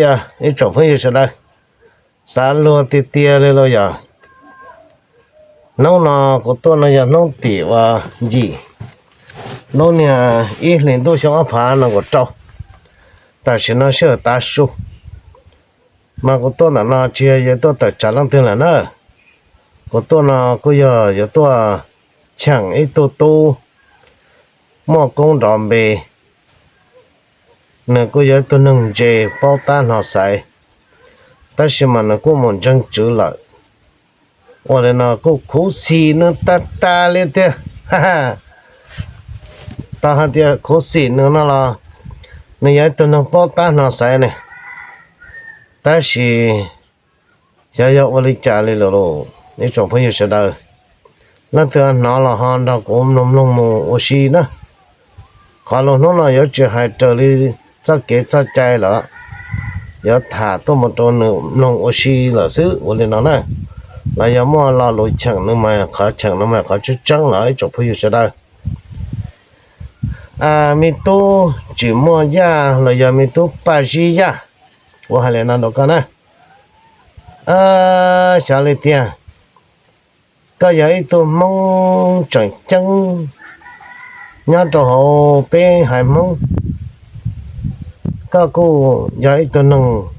Yog ib tsoom phooj ywg sawv daws, xav luag tiag tiag li los yog, hnub no kuv tuaj no yog hnub tim uas yim, hnub niag ib hlis ntuj xyoo ob phav nees nkaum rau, tam sim no sij hawm tav su, mas kuv tuaj ntawm no tsis yog yuav tuaj tawm tsam leej twg lawm na. Kuv tuaj no kuj yog yuav tuaj cheem ib tug tub muaj koob nrov npe, nws kuj yog ib tug neeg ntse paub tab hno xaiv, tab sis mas nws kuj mus ntseeg tswv lawm. Ua li no kuj khuv xim nws tag tag li tiag. Tau hais tias khuv xim nws no los nws yog ib tug neeg paub tab hno xaiv ne, tab sis xyov yog ua li cas li lawm lauj ib tsoom phooj ywg sawv daws. Leej twg hnov los ho nrog kuv mloog mloog mus ua si na. Qhov lus hnub no yuav tsis hais raws li txoj kev txoj cai lawm, yuav tham tuaj mus rau nws mloog ua si lawm xwb ua li no na. Los yog muaj lo lus cheem nws mas qhov cheem no mas qhov tseeb tseeb lawm ib tsoom phooj ywg sawv daws. Me tub tsim muaj yaj los yog me tub Paj Zib Yaj, kuv hais li no rau koj na. Xyov li tiag, koj yog ib tug Hmoob tseem ceeb nyob rau hauv peb haiv Hmoob, koj kuj yog ib tug neeg,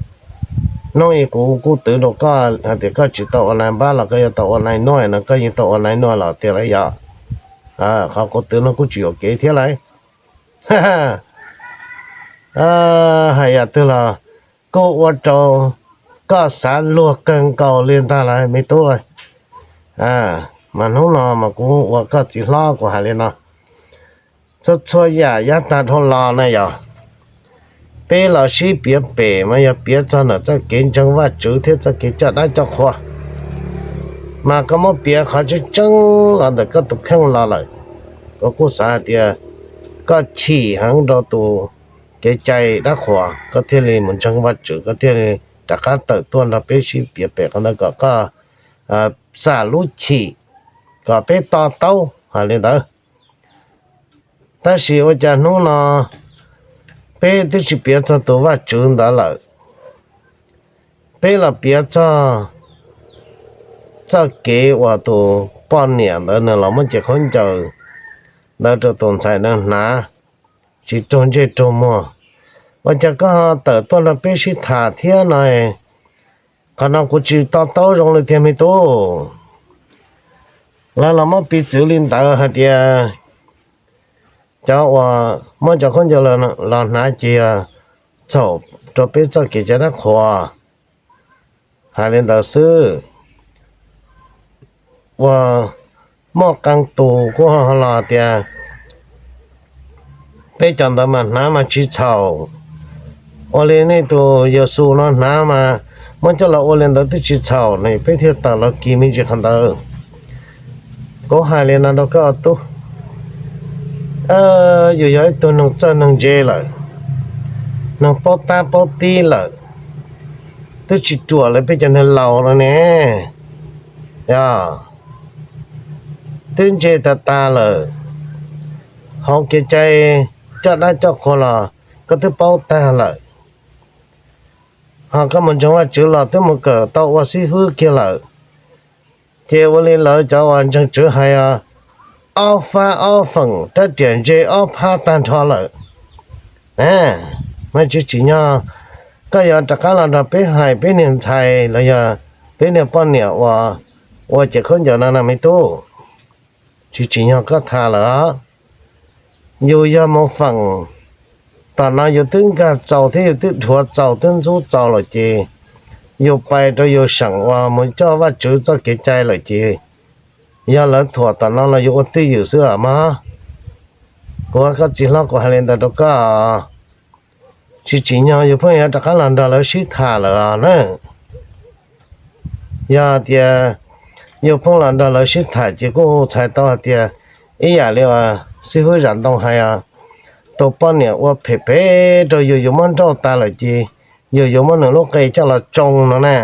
hnub i kuv kuj twv rau koj hais tias koj tsis tau ua nais npab los koj yuav tau ua nais nuaj no, koj yeej tau ua nais nuaj los tiag lawm yom. Qhov kuv twv no kuj tsis yuam kev thiab lauj. Hais yam twg los kuj ua rau koj xav luag kawg nkaus li ntag lauj me tub. Mas hnub no mas kuv ua koj txiv hlob kuv hais li no, txhua txhua yam yav tag dhau los na yog peb los sib piav pem mas yog piav txog ntawm txoj kev ntseeg Vajtswv thiab txoj kev coj dab coj qhua, mas koj muab piav qhov tseeb tseeb los ntawm koj tus kheej los lawm. Kuv kuj xav hais tias koj chim heev rau tus kev cai dab qhuas koj thiaj li mus ntseeg Vajtswv, koj thiaj li rov qab tawm tuaj nrog peb sib piav pem qhov ntawd kom koj xam lub chim kom peb to taub hais li ntawd. Tab sis ua cas hnub no peb twb tsis piav txog tus Vajtswv ntawd lawm, peb los piav txog txoj kev uas tus poj niam ntawd nws los muab cov khaub ncaws ntawd rau tus ntxhais ntawd hnav tsis raug ntsej raug muag. Ua cas koj tawm tuaj nrog peb sib tham thiab no? Qhov no kuv tsis to taub zoo li tiag me tub. Lawv los muab piv txwv li ntawd hais tias cov uas muab cov khaub ncaws los hnav ces yog txhaum rau peb txoj kev cai dab qhuas. Hais li ntawd xwb. Uas muaj qee tus kuj ho los tias peb cov ntawd mas hnav mas tsis txhaum. Ua li nej tus Yexus no hnav mas muab coj los ua li ntawd twb tsis txhaum ne, peb thiaj tawm los kis me ntsis qhov ntawd. Kuv hais li no rau koj tub, yus yog ib tug neeg txawj neeg ntse lawm, neeg paub tab paub tib lawm, twb tsis ruam li peb cov neeg laus no ne. Yog twb ntse tas tas lawm, hauv kev cai coj dab coj qhua los koj twb paub tag lawm, ho koj mus ntseeg Vajtswv los twb mus kawm tau ua xib hwb kiag lawm. Ces ua li lawv cov uas ntseeg Tswv hais, ob fab ob feem rab riam ntse ob phab tag nrho lawm. Mas tsis tsim nyog koj yuav rov qab los nrog peb hais peb niag ntxhais los yog peb niag poj niam uas ua cev khaub ncaws no na me tub. Tsis tsim nyog koj tham lawm. Yus yog mus feem, tom no yus twb nkag txaus thiab yus twb dhuav txaus twb ntxub txaus lawm ces yus pais rau yus seem uas mus coj Vajtswv txoj kev cai lawm ces yog lawv thuam tom no los yus ua twj ywm xwb mog. Kuv koj txiv hlob kuv hais li ntawd rau koj, tsis tsim nyog yus pheej yuav rov qab los nrog lawv sib tham lawm na. Yog tias yus pheej los nrog lawv sib tham ces kuj txhais tau hais tias ib yam li uas xib hwb Zam Ntoo hais, tus poj niam ua phem phem rau yus, yus muab nrauj tas lawm ces yus yuav muab nws lub qe coj los tsoo no na.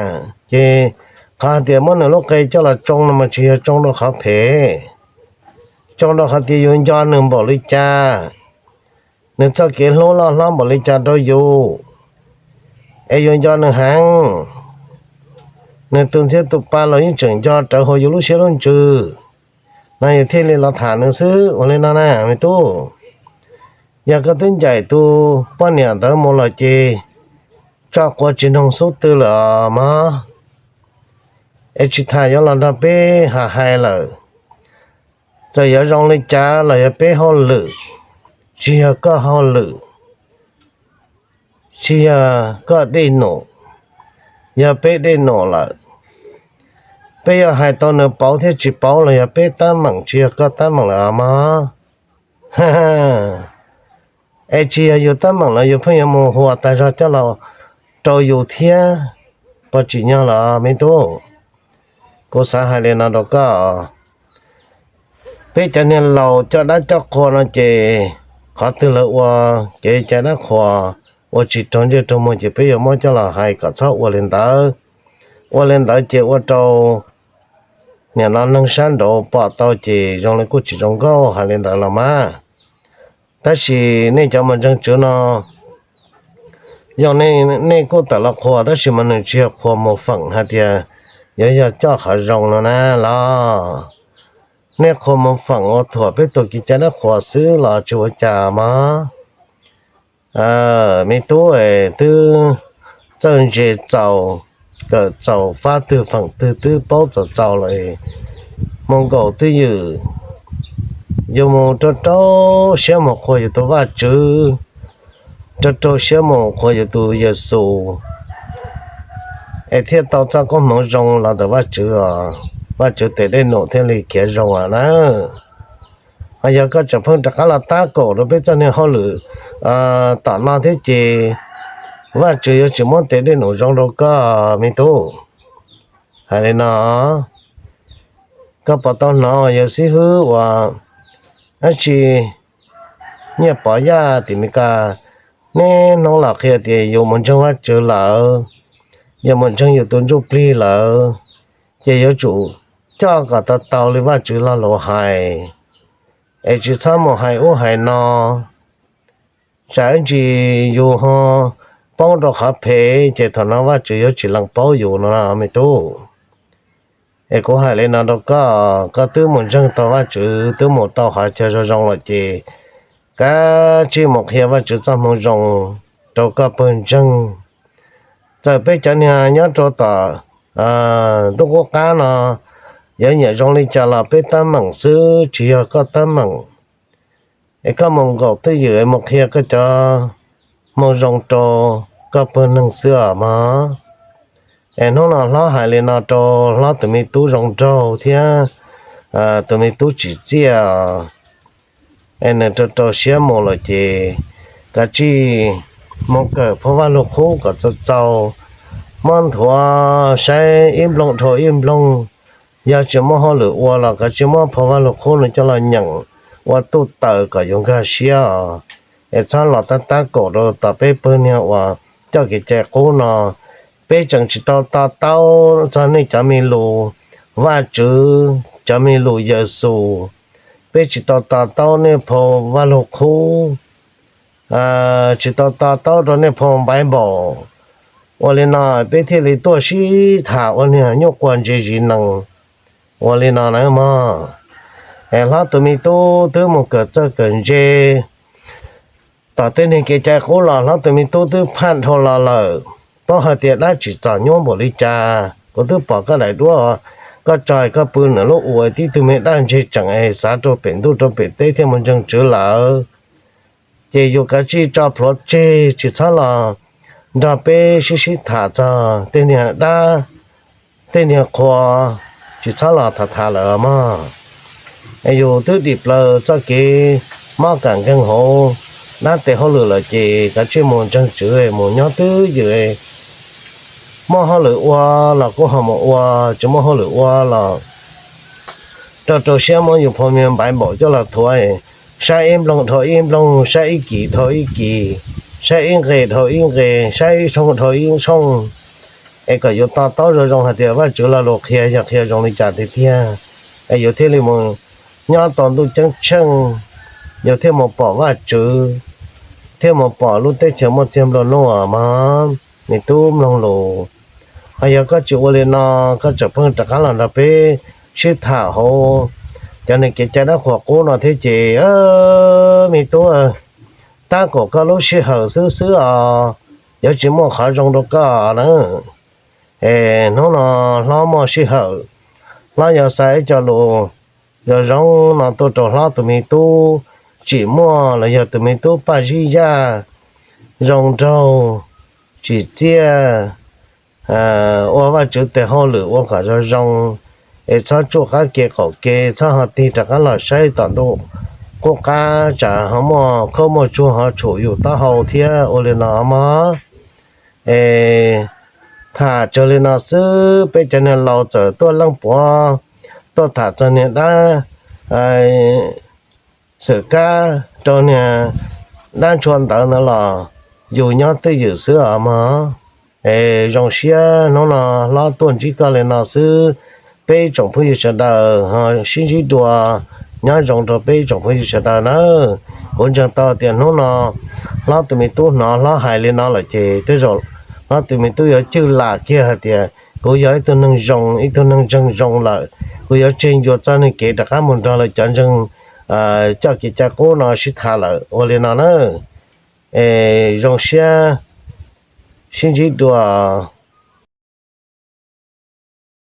Ces qhov hais tias muab nws lub qe coj los tsoo no mas tsis yog tsoo rau qhov phem, tsoo rau qhov tias yus nco nws npaum li cas. nws txoj kev hlub loj hlob npaum li cas rau yus, es yus nco nws heev, nws tus ntxhiab tus pa los yeej tseem nco rawv hauv yus lub siab lub ntsws no, yus thiaj li los tham nws xwb. Ua li no na me tub, yog koj twb ncaim tus poj niam ntawd mus lawm ces tso quav tsis noog xub twg lawm mog. Es tsis tham yuav los nrog peb hais hais lawm. Txawm yuav zoo li cas los yog peb hauj lwm, tsis yog koj hauj lwm, tsis yog koj dej num, yog peb dej num lawm. Peb yuav hais tau nws pauv thiab tsis pauv los yog peb tab meem tsis yog koj tab meem lawm mog. Es tsis yog yus tab meem los yus pheej yuav mus huas tag zog coj los rau yus thiab, puas tsim nyog los me tub? Kuv xav hais li no rau koj, peb cov niag laus coj dab coj qhua no ces qhov twg lawv ua kev cai dab qhuas, ua tsis raug ntsej raug muag ces peb yuav muab coj los hais kom txhob ua li ntawd. Ua li ntawd ces ua rau nim no neeg sab nraud pom tau ces zoo li kuj tsis zoo nkauj hais li ntawd los mas. Tab sis nej cov mus ntseeg tswv no, yog nej kuj tawm los qhuas tab sis mas nws tsis yog qhuas mus feem hais tias yuav yog coj qhov zoo no na los. Nej qhuas mus feem ua thuam peb tus kev cai dab qhuas xwb los tsis ua cas mog. Me tub twb txawj ntse txaus, kawm txaus, fab twg feem twg twb paub txaus txaus lawm, mus nkaum twj ywm, yus mus rau rau siab mus qhuas yus tus Vajtswv, rau rau siab mus qhuas yus tus Yexus, es thiaj tau txoj koob hmoov zoo los ntawm Vajtswv, Vajtswv tes dej num thiaj li khiav zoo na. Ho yog koj tseem pheej rov qab los tab kaum rau peb txoj niag hauj lwm tom no thiab ces Vajtswv yuav tsis muab tes dej num zoo rau koj me tub. Hais li no, koj puas tau hnov yawg xib hwb uas dab tsi Nyiaj Pov Yaj tim Meskas, neb hnub los qhia tias yus mus ntseeg Vajtswv lawm, yus mus ntseeg yus tus ntsuj plig lawm, ces yuav tsum coj kom tau tau li Vajtswv lo lus hais, es tsis txhob mus hais ub hais no, tsam ib ntsis yus ho poob rau qhov phem ces thaum no Vajtswv yuav tsis lees paub yus no me tub. Es kuv hais li no rau koj, koj twb mus ntseeg tau Vajtswv, twb mus tau qhov chaw zoo zoo lawm ces kav tsij mus qhia Vajtswv txoj hmoo zoo rau koj pawg ntseeg. Txawm peb cov niag nyob rau tom ntuj qub qab no yuav nyiam zoo li cas los peb teeb meem xwb, tsis yog koj teeb meem. Es koj mus nkaum twj ywm mus qhia koj cov hmoo zoo rau koj pawg neeg xwb os mog. Es hnub no hlob hais li no rau hlob tus me tub zoo nraug thiab tus me tub tsim txiaj, es nws rau rau siab mus lawm ces kav tsij mus kawm phau Vaj Lug Qub kom txaus txaus, muab nthuav saib ib nplooj dhau ib nplooj. Yog tsis muaj hauj lwm ua los kav tsij muab phau Vaj Lug Qub no coj los nyeem ua tuj tawm kom yus nkag siab os. Es txhob los tab tab kaum rau tom peb pawg niag uas coj kev cai qub no. Peb tseem tsis tau to taub txog nej cov me lus Vajtswv, cov me lus Yexus. Peb tsis tau to taub nej phau Vaj Lug Qub, tsis tau to taub rau nej phau Npaiv Npaum. Ua li no peb thiaj li tuaj sib tham ua niag nyuj quas ntse zis nees. Ua li no na mog, es hlob tus me tub twb mus kawm txawj kawm ntse tom tej niag kev cai qub los hlob tus me tub twb phaj dhau los lawm. Paub hais tias dab tsi txom nyuaj npaum li cas, kuv twb pom koj daim duab, koj tso koj pw nram lub ua tib tug me daj ntseg tseem es xav rau pem ntuj rau pem teb thiaj mus ntseeg Tswv lawm. Ces yus kav tsij tso plhuav tseg, tsis txhob los nrog peb sib sib tham txog tej niag dab tej niag qhua, tsis txhob los tham tham lawm mog. Es yus twb dim plaws txoj kev mob kam nkeeg hauv dab tes hauj lwm lawm ces kav tsij mus ntseeg Tswv mus nyob twj ywm. Muaj hauj lwm ua los kuj ho mus ua, tsis muaj hauj lwm ua los rau rau siab muab yus phau me Npaiv Npaum coj los thuav, saib ib nplooj dhau ib nplooj, saib ib kis dhau ib kis, saib ib nqe dhau ib nqe, saib ib tshooj dhau ib tshooj. Es kom yus to taub zoo zoo hais tias Vajtswv lo lus qhia yog qhia zoo li cas tiag tiag, es yus thiaj li mus nyob tau ntuj ceeb tsheej, yus thiaj mus pom Vajtswv. thiaj mus pom lub teb chaws muaj txiag nplua nuj mog. Me tub mloog lus, ho yog koj tsis ua li no, koj tseem pheej rov qab los nrog peb sib tham hauv cov niag kev cai dab qhuas qub no thiab ces, me tub, tab kaum koj lub sij hawm xwb xwb os, yuav tsis muaj qhov zoo rau koj na. Es hnub no hlob muaj sij hawm, hlob yuav xa ib co lus zoo zoo no tuaj rau hlob tus me tub, tsim muaj los yog tus me tub paj zib yaj, zoo nraug, tsim txiaj, ua Vajtswv tes hauj lwm ua kom zoo zoo, es txhob tsuj qab ke qaum ke, txhob ho tig rov qab los saib tom ntug qub qab tsam ho muaj khaub muaj tsuag ho tshum yus taub hau thiab. Ua li no mog. Es tham tsawg li no xwb, peb cov niag laus txawm tuaj leej puav tuaj tham txog niag dab xwm kab rau niag dab ntshua ntawd ntawd los yus nyob twj ywm xwb os mog. Es zoo siab hnub no hlob tuaj ntsib koj li no xwb. Peb ib tsoom phooj ywg sawv daws ho sib ntsib dua, nyob zoo rau peb ib tsoom phooj ywg sawv daws nawb. Kuv ntseeg tau tias hnub no hlob tus me tub hnov hlob hais li no lawm ces tej zaum hlob tus me tub yuav cwj lam kiag hais tias kuv yog ib tug neeg zoo, ib tug neeg ntseeg zoo lawm, kuv yuav tseg ncua txoj niag kev rov qab mus nrog lawv cov ntseeg coj kev cai qub no sib tham lawm. Ua li no na, es zoo siab sib ntsib dua.